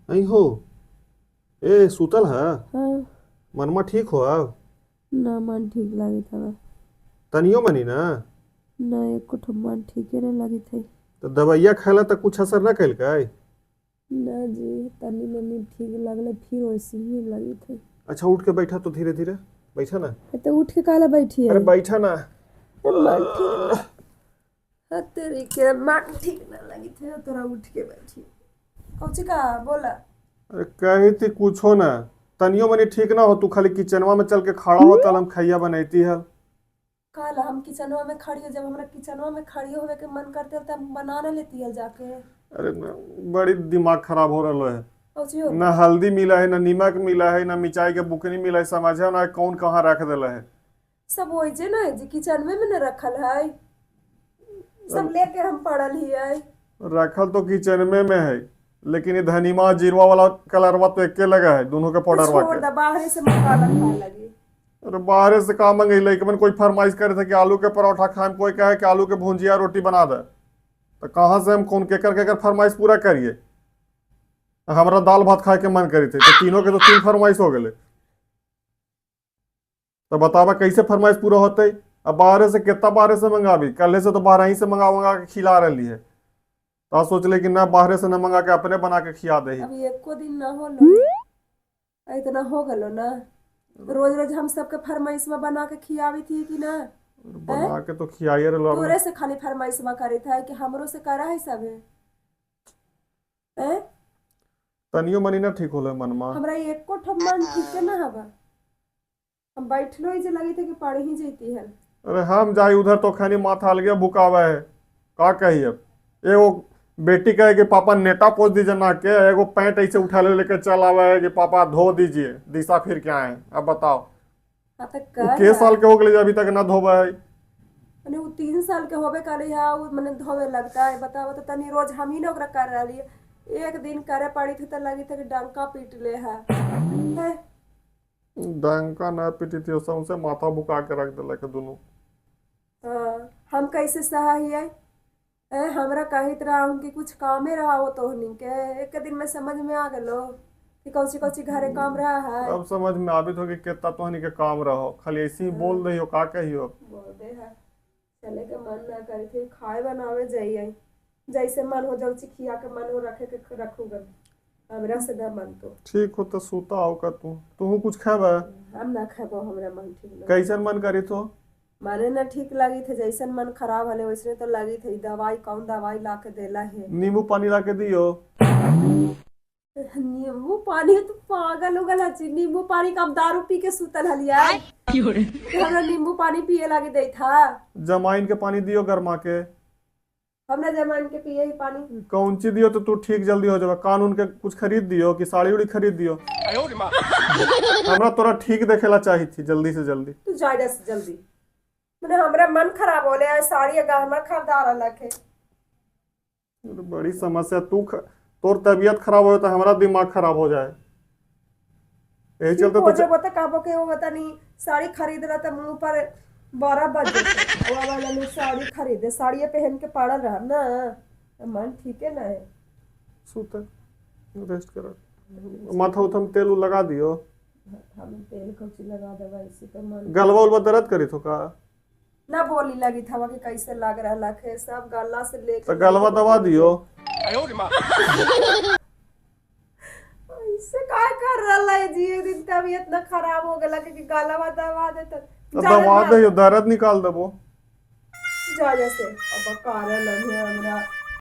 नहीं हो। ए सुतल है? हाँ। मनमा ठीक हो अब? ना मन ठीक लागत हवे। तनियो मनी ना? ना एको ठो मन ठीके ना लगित है। तो दवाइया खैला तो कुछ असर ना कैलकै? ना जी, तनी मनी ठीक लगले फिर वैसे ही लगित है। अच्छा उठ के बैठा तो, धीरे धीरे बैठा ना। तो उठ के काला बैठी है? अरे बैठा ना। मन ठीक ना, हाँ, तेरी के मन ठीक ना लगित है तोरा उठ के बैठी कौची का बोला? अरे कही थी कुछो ना, तनियो मनी ठीक ना हो, तू खाली किचनवा में चल के खड़ा हो तल हम खैया बनैती है। काला हम किचनवा में खड़ी हो, जब हमरा किचनवा में खड़ी होवे के मन करते त हम बना ना लेती है जाके। अरे बड़ी दिमाग खराब हो रहा है। कौची हो? ना हल्दी मिला है, ना नमक मिला है, ना मिर्चाई के बुकनी मिला है, समझे ना कौन कहाँ रख दिला है। सब वही ना है जी, किचन में ना रखल है, सब लेके हम पड़ल ही है। रखल तो किचन में है, लेकिन ये धनिमा जीरवा वाला कलरवा तो एके लगा है दोनों के पाउडरवा छोड़ के। दा, बाहर से मंगा ला खाए लगी। अरे बाहर से का मंगैले? मन कोई फरमाइश करे थे कि आलू के परोठा खाएम, कोई कहे कि आलू के भुंजिया रोटी बना दे, तो कहाँ से हम कौन केकर केकर फरमाइश पूरा करिए? हमरा दाल भात खाए के मन करी थे, तो तीनों के तो तीन फरमाइश हो गए, तो बतावा कैसे फरमाइश पूरा होते? अब बाहर से कितना बाहर से मंगाबी? कल से तो बाहर ही से मंगा मंगा के खिला रही है, तो सोच ले कि ना बाहर से ना मंगा के अपने बना के खिया दे। अभी एको दिन ना हो लो, इतना हो गलो ना, रोज रोज हम सबके फरमाइशवा बना के खियावी थी कि ना? बना के तो खियाइए रहो। तोरे से खाली फरमाइशवा करे था कि हमरो से करा है सब है? तनियो मनी ना ठीक होले मनमा? हमरा एको ठो मन ठीक ना हवा, हम बैठलो ही जे लगी थे कि पढ़ ही जैती है। अरे हम जाई उधर तो खानी माथा अलगे भुकावे है, का कही अब? एगो बेटी कहे कि पापा नेटा पोछ दीजिए ना के, एगो पैंट ऐसे उठा ले लेके चल आवे है कि पापा धो दीजिए, दिशा फिर के आए। अब बताओ। हाँ तो वो कर के साल के हो गए अभी तक ना धोबे है। मने वो 3 साल के होबे करे है, उ मने धोवे लगता है। बताओ तो तनी, रोज हम ही ना ओकरा कर रही है, एक दिन करे पड़ी थी तो लगी थी कि डंका पीट ले है। हैं? डंका ना पीटी थी, सौंसे माथा भुका के रख दिलक है दोनों। हाँ, हम कैसे सहा हियै? ए हमरा कहित रहा कि कुछ कामे रहा हो तो के एक दिन में समझ में आ गलो कि कौची कौची घरे काम रहा है। अब समझ में आबित हो कि कितना तोहनी के काम रहो, खाली ऐसे ही बोल दही, का कहियो? बोल दे है, चले के मन ना करे थे, खाए बनावे जाइए, जैसे मन हो जब खिया के मन हो रखे के रखूगा, हमरा से ना मन तो। ठीक हो तो सूता आओ का। तू तू कुछ खेबे? हम ना खेबो, हमरा मन ठीक ना। कैसन मन करी तो? माने ना ठीक लगी थे, जैसन मन खराब हले वैसने तो लगी थे। दवाई कौन दवाई ला के देला है? नींबू पानी ला के दियो। नींबू पानी? तू पागल उगल हची? नींबू पानी का हम दारू पी के सुतल हलिया कि हमरा नींबू पानी पिए लागी दे था? जमाइन के पानी दियो गरमा के। हमरा जमाइन के पिए ही पानी। कौन चीज दियो तो तू ठीक जल्दी हो जाबे? कानून के कुछ खरीद दियो कि साड़ी उड़ी खरीद दियो? हमरा तोरा ठीक देखेला चाही थी जल्दी से जल्दी। तू जा से जल्दी, मने हमरा मन खराब होले है, साड़ी गहना खरीदा रहलक है। अरे बड़ी समस्या, तू तोर तबीयत खराब हो तो हमारा दिमाग खराब हो जाए, यही चलते हो तो। जब तो कहबो के वो बता नहीं साड़ी खरीद रहा तो मुंह पर 12 बज जेते। वो वाला लोग साड़ी खरीदे, साड़ी पहन के पड़ल रह ना, तो मन ठीक है ना है। सुत, रेस्ट कर, माथा उथा में तेल उल लगा दियो। हम तेल कौची लगा देवा? इसी तो मन गलवा उलवा दर्द करी तो का? ना बोली लगी था कि कैसे लग रहा है, सब गला से लेके। तो गलवा दबा दियो। ऐसे काय कर रहा है जी? एक दिन तबीयत ना खराब हो गला कि गलवा दबा दे तो दबा दे, दर्द निकाल देबो। जा जैसे अब कारण है हमरा।